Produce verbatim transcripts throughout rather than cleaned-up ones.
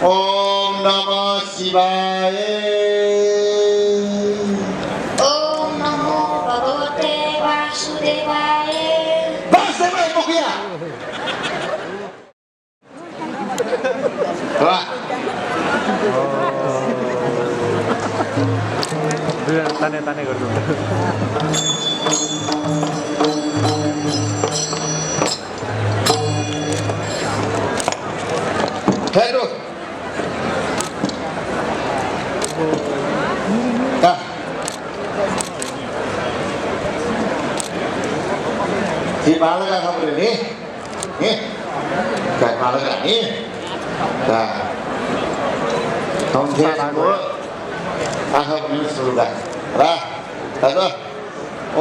ओम नमः शिवाय। ओम नमो भगवते वासुदेवाय। वासुदेवाय मखु या। वाह। ताने ताने गर्नु। हेलो। का। हे बालक आखा परे नि। हे। का बालक नि। का। हम थे को। आखा परे सुरु का। रा। हेलो।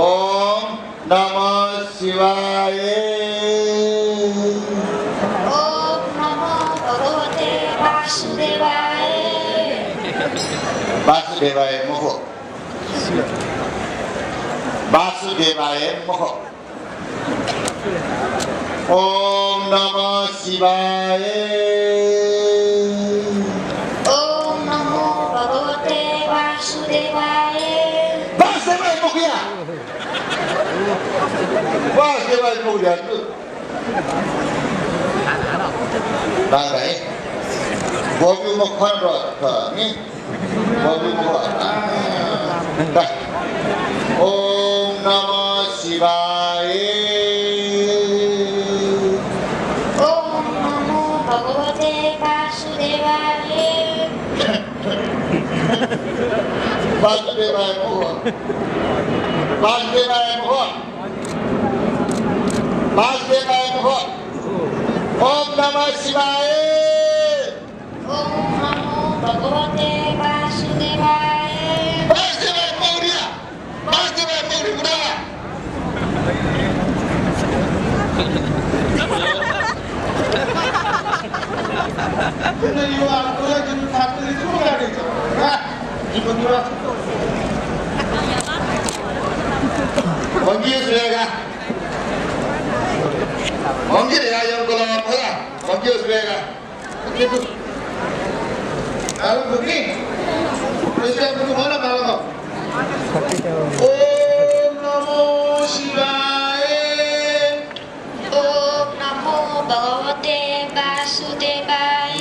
ओम नमः शिवाय। ओम नमो भगवते वासुदेवाय। वासुदेवाय मखु। वासुदेवाय मखु। ओम नमः शिवाय। ओम नमो भगवते वासुदेवाय। वासुदेवाय मखु या। वासुदेवाय मखु या। बांलाइ। बबी मखु नि। बबी मखु। ओम नमः शिवाय। ओम नमो भगवते वासुदेवाय। वासुदेवाय मखु। वासुदेवाय मखु। वासुदेवाय मखु। ओम नमः शिवाय। ओम नमो भगवते वासुदेवाय। वासुदेवाय मखु या। वासुदेवाय मखु या। वंगीस वेगा। वंगीस या यंगला भला। वंगीस वेगा। आलु बुद्धि। कृष्ण बुद्धि भला बालक। ओम नमो शिवाय। ओम नमो भगवते वासुदेवाय।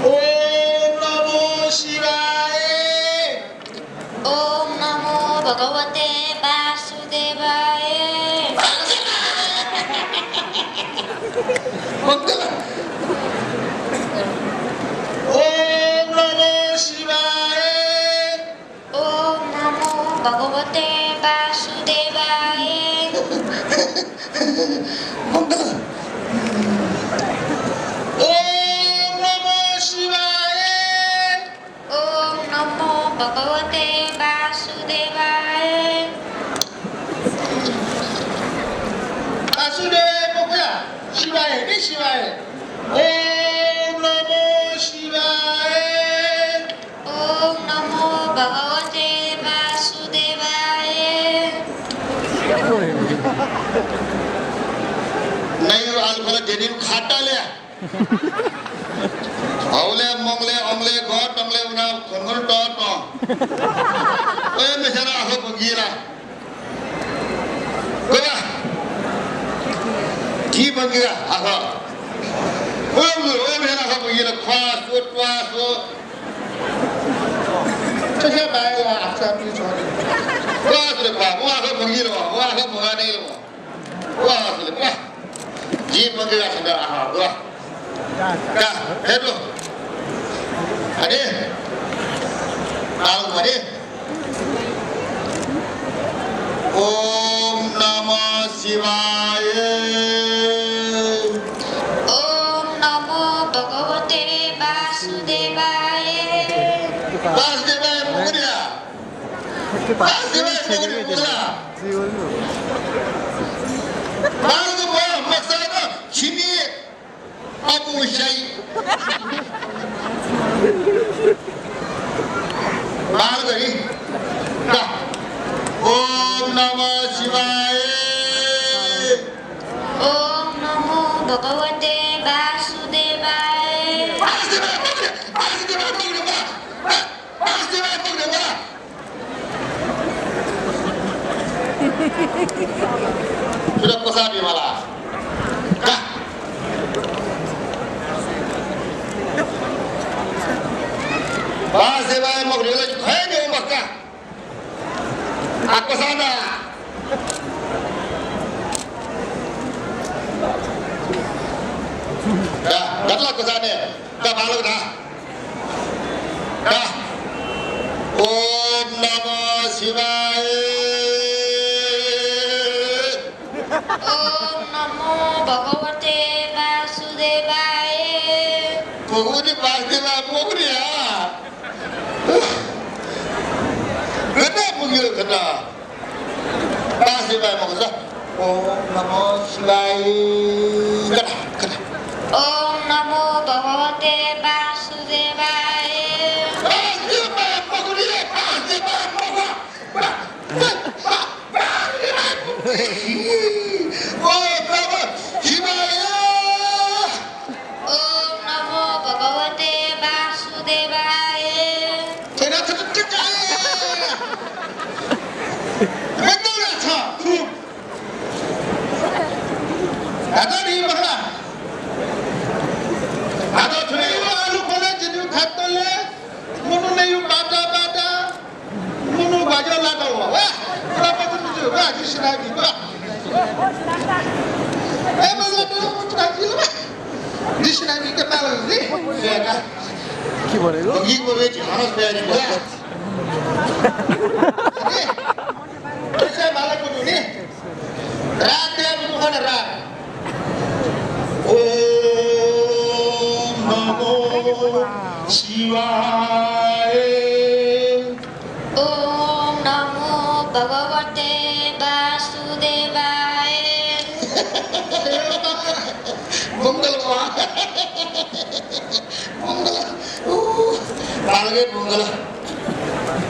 ओम नमो शिवाय। ओम नमो भगवते वासुदेवाय। ओम नमो शिवाय। ओम नमो भगवते वासुदेवाय। ओम नमो शिवाय। ओम नमो भगवते वासुदेवाय। वासुदेवाय मखु या, शिवाय नि शिवाय। ओम नमो शिवाय। ओम नमो भगवते वासुदेवाय। नयु आलु खला देनिन खाटाले। हौले, मंगले, अंगले, गः, टंगले, उना, खनखन, ट, ट। ओय, मेसेरा, आखः बंगीला। कोया। जी बंगीला, आखः। ओय, ओय, मेसेरा, आखः बंगीला, ख्वा, सो, त्वा, सो। चोखे बाय्, आखः, पी, छोरी। ख्वा, सो, ख्वा, मो, आखः बंगीला, मो, आखः बंगाने, मो। वाह, वाह। जी बंगीला छन्द आहा, वाह। का, हेलो। अरे। आओ, अरे। ओम नमः शिवाय। ओम नमो भगवते वासुदेवाय। वासुदेवाय मखु या। वासुदेवाय मखु या। बालक बुवा, मखुसा नं छिमि अबु स्याइ। बालक नि। नमः शिवाय। ओम नमो भगवते वासुदेवाय। वासुदेवाय, वासुदेवाय, वासुदेवाय। सुरत प्रसाद विमला। का। वासुदेवाय मखु रे, खै न्यू मखु का। आकोसाना। का, गतला कोसाने। का, बालक ना। का। ओम नमः शिवाय। ओम नमो भगवते वासुदेवाय। भगवते वासुदेवाय मखु रे, आ। गथे पुग्यो खना। वासुदेवाय मखु सा। ओम नमः शिवाय। गथे, गथे। ओम नमो भगवते वासुदेवाय। वासुदेवाय मखु रे, वासुदेवाय मखु। ओम नमः शिवाय। ओम नमो भगवते वासुदेवाय। तेरा थुतुतुकाय। वेदना छ। आता नी बखला। आता थुने आलु खोले जिदु खातले। मुनु ने यु बाटा बाटा। मुनु बाजा लाता हुआ। वाह, प्रभु तुझे वाह, जिसना की वाह। ए, मैं लाता हूँ, मुझे ना की वाह। जिसना की के पालन जी। की बोले लो? की बोले जी, हमारे प्यारे वाह। ए, ऐसे बालक को नहीं। राग दे, मुखन राग। ओम नमो शिवाय। ओम नमो भगवते वासुदेवाय। मंगल वा। मंगल। ऊ, बालके मंगल।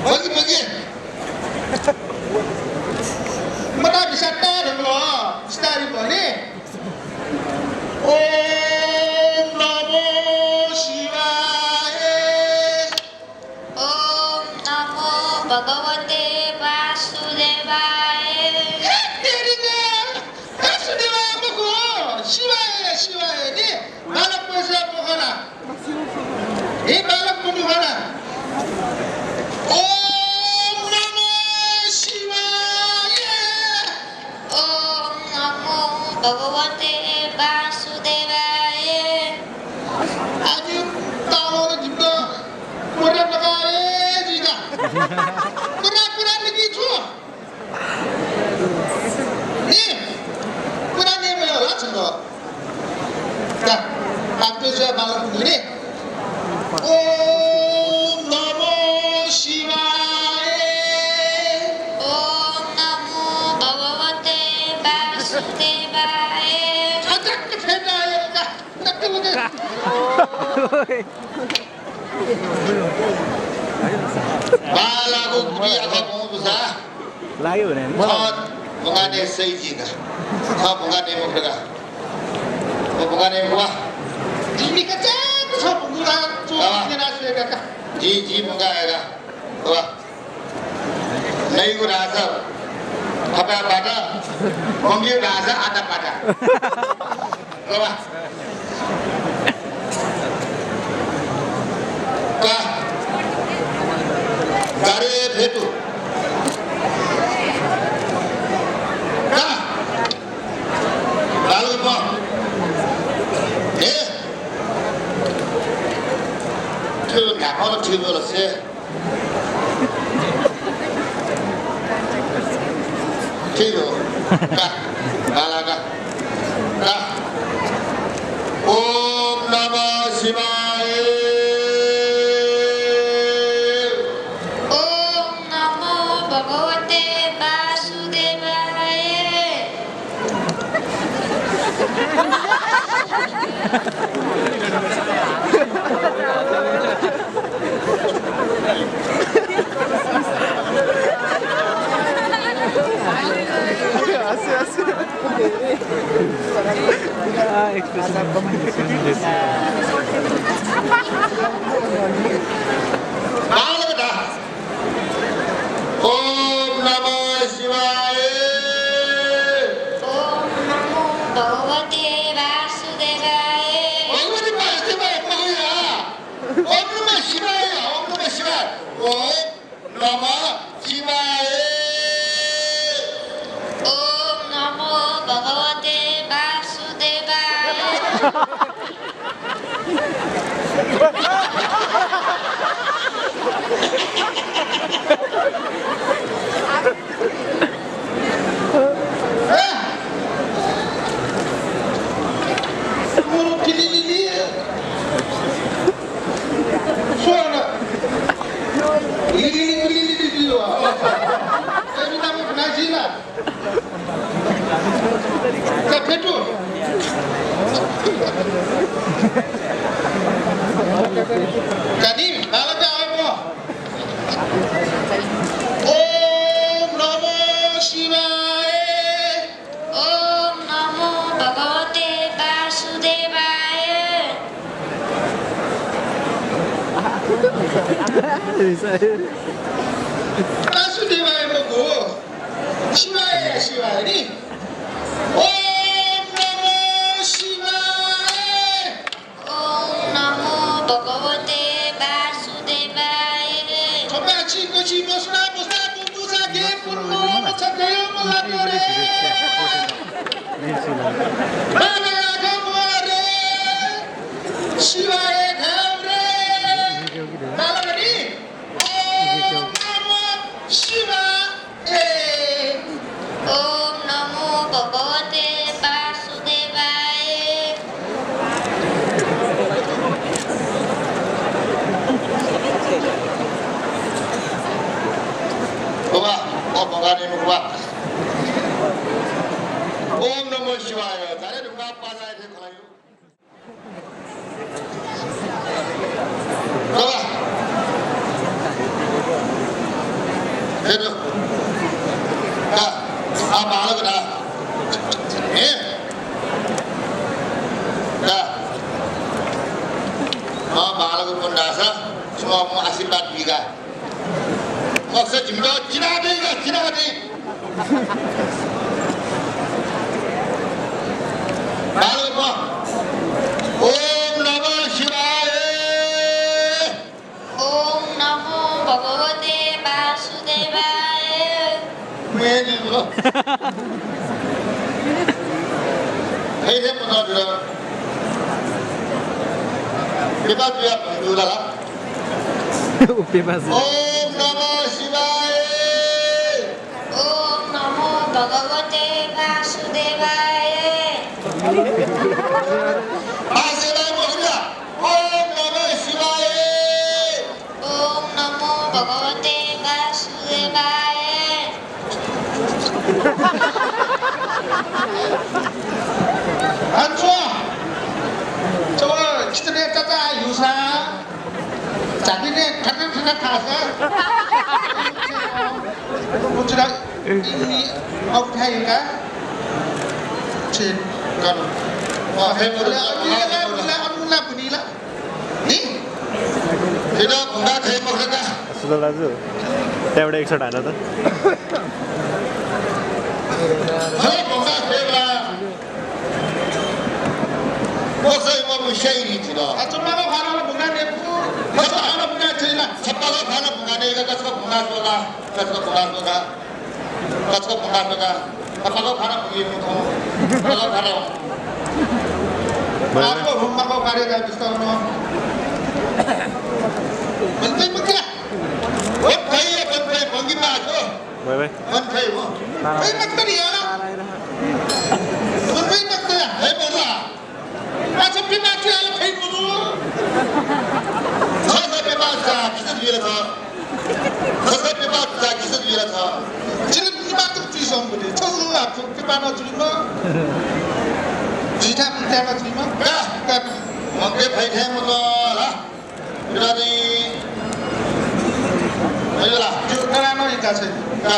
बगी, बगी। मता बिस्तार धुंगल, बिस्तारी भनी। ओम नमो शिवाय। ओम नमो भगवते वासुदेवाय। हे तेरी ने, वासुदेवाय मखु, शिवाय, शिवाय ने। बालक पैसा पोखरा। हे बालक मुनि वाला। ओम नमः शिवाय। ओम नमो भगवते वासुदेवाय। आज तालो जिब्बा मोरे लगाए जिगा। पूरा, पूरा निकी छु। नि, पुरा नियम होला छन्त। का, आत्ते जुया बालक नि। ओम नमो शिवाय। ओम नमो भगवते वासुदेवाय। अटक फेटा का, टक लगे। बांलाःगु गुति आखः ब्वंगु दुसा लाग्यो भने नि? छ बुंगाने सइ जिका। छ बुंगाने मखुत का। व बुंगाने मखु वा। जिमि का च्याक छ बुंगा चो आवा। नेना सुएका का। जि, जि बुंगा एगा। वा। नइगु राजा। खपा बाटा। मंगिगु राजा आटा पाटा। का। गारे भेटु। का। लालगुप। ए। ठिक, ढाकाल ठिक होला से। ठीक हो। का, बाला का। का। ओम नमः शिवाय। ओम नमो भगवते वासुदेवाय। बांलाक धा। ओम नमः शिवाय। ओम नमो भगवते वासुदेवाय। भगवते वासुदेवाय मखु या। ओम नमः शिवाय, ओम नमः शिवाय। ओम नमः शिवाय। ओम नमो भगवते वासुदेवाय। ओम नमः शिवाय। ओम नमो भगवते वासुदेवाय। वासुदेवाय मखु, शिवाय, शिवाय नि। ओम नमः शिवाय। ओम नमो भगवते वासुदेवाय। थपाछि कछि मसुना मसुना कुकुसा के कुर्मो मछगयो मलाको रे। बाबा गमरे। शिवाय घाम रे। बाबा नि। ओम नमः शिवाय। ए। ओम नमो भगवते वासुदेवाय। बाबा, ओ भगवान बाबा। ओम नमः शिवाय। जाने ढुङ्गा पाजाए थे खलायो। बाबा। हेर। का। आ बालक ना। हे। का। आ बालक कोन दासा। सुमा आशीर्वाद दिगा। मखुसा जिमित चिनादी का, चिनादी। बालक, ओम नमः शिवाय। ओम नमो भगवते वासुदेवाय। मेरी लो। हे हे पता दिला। पेपा तुया भंगुला ला। पेपा से। ओम नमः शिवाय। ओम नमो भगवते वासुदेवाय। वासुदेवाय मखु ला। ओम नमः शिवाय। ओम नमो भगवते वासुदेवाय। हंचो। चलो, कितने तता युसा। जातिने ठट्टा ठट्टा खासा। मुचुरा इन्नी अवधायिका। छे करो। अ, हे मुला, मुला, मुला, मुला, मुला, बुनीला। नि? फिर भुंगा खै मखुला का। सुधा दाजु, त्यहाँबाट एक shot हान त। खै भुंगा खै बला। मखुसा इमिगु स्याइ नि थिन। आ, चुम्माको भाला भुंगा नेपु। छप्पा भाला भुंगा थिन। छप्पाको भाला भुंगा नेगा, कसको भुंगा सोला, कसको भुंगा सोला। कसको भुंगा सोला। छप्पाको भाला भुंगी मुखो। छप्पाको भाला। आपको भुंगाको कार्यक्रम विस्तारमा। बन्दै मुक्या। ओ भाइ, बन्दै भंगी पाछो। भाइ, भाइ। बन्दै हो। ए, मत करिए ना। बन्दै मत करिए। हे बोला। अच्छा, पेपा तुया खै बोलु। खै पेपा तुया खिस जुइला छ। खै पेपा तुया खिस जुइला छ। जिले पेपा तुया सम बदे। छ ला पेपा न जुइमा। जिता पेपा न जुइमा। का। का। मके भाइ थे मत ला। बिरादी। अय्‌ला। त्यो नराम्रो इच्छा छ। का।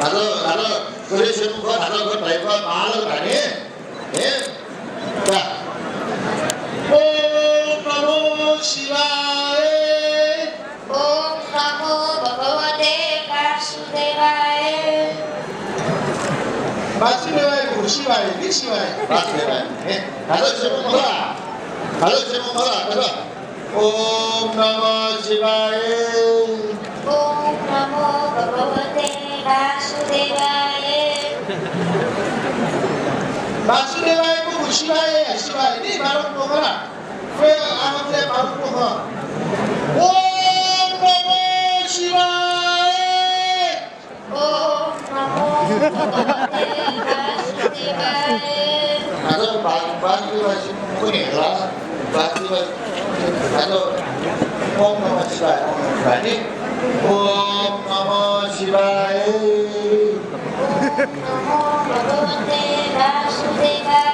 Hello, hello, कुलेश्वर को, hello, को भालक धाने। ए, का। ओम नमो शिवाय। ओम नमो भगवते वासुदेवाय। वासुदेवाय, शिवाय, नि शिवाय। वासुदेवाय। ए, hello, शिव मखा। Hello, शिव मखा, का। ओम नमः शिवाय। ओम नमो भगवते वासुदेवाय। वासुदेवाय को शिवाय, शिवाय नि बालक पोखरा। वे आमचे बालक पोखरा। ओम नमः शिवाय। ओम नमो भगवते वासुदेवाय। आता बाल-, बालदेवासी कोणी होला? बालदेवासी, आता ओम नमः शिवाय, ओम नमः शिवाय नि। ओम नमः शिवाय। ओम नमो भगवते वासुदेवाय।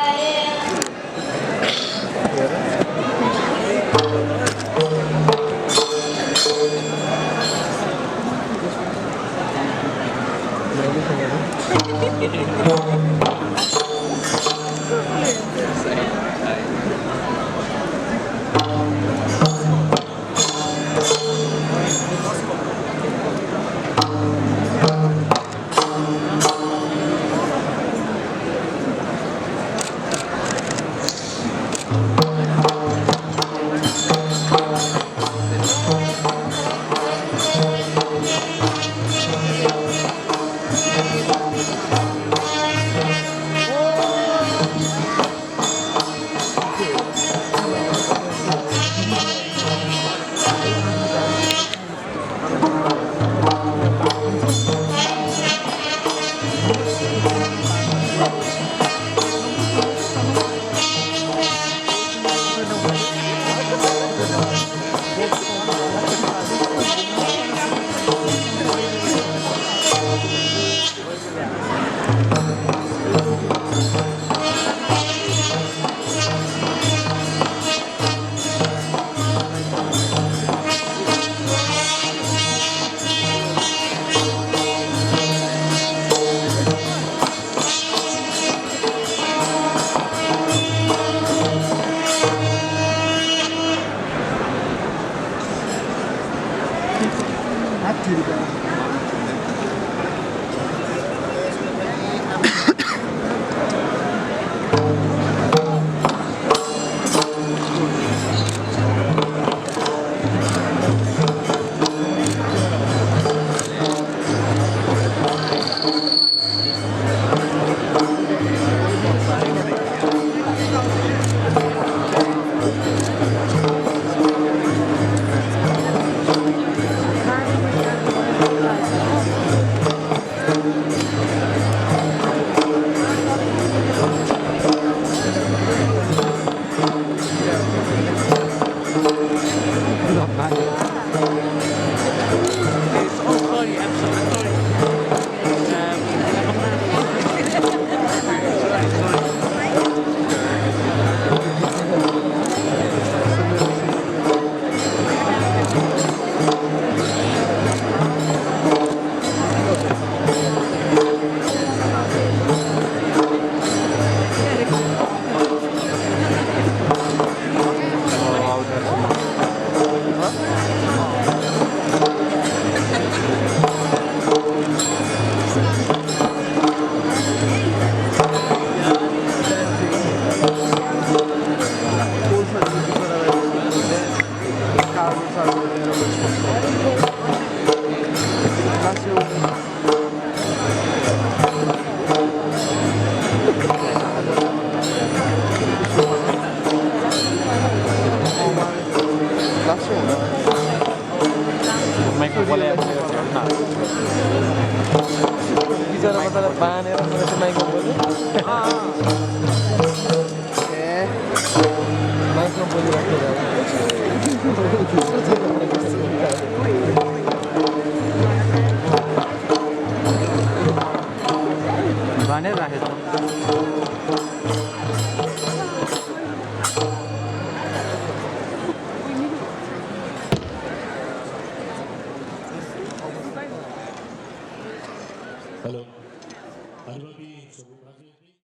माइक्रोफोन यायेगु। बिचरा बचरा बानेर माइक्रोफोन। ए, माइक्रोफोन राखेर।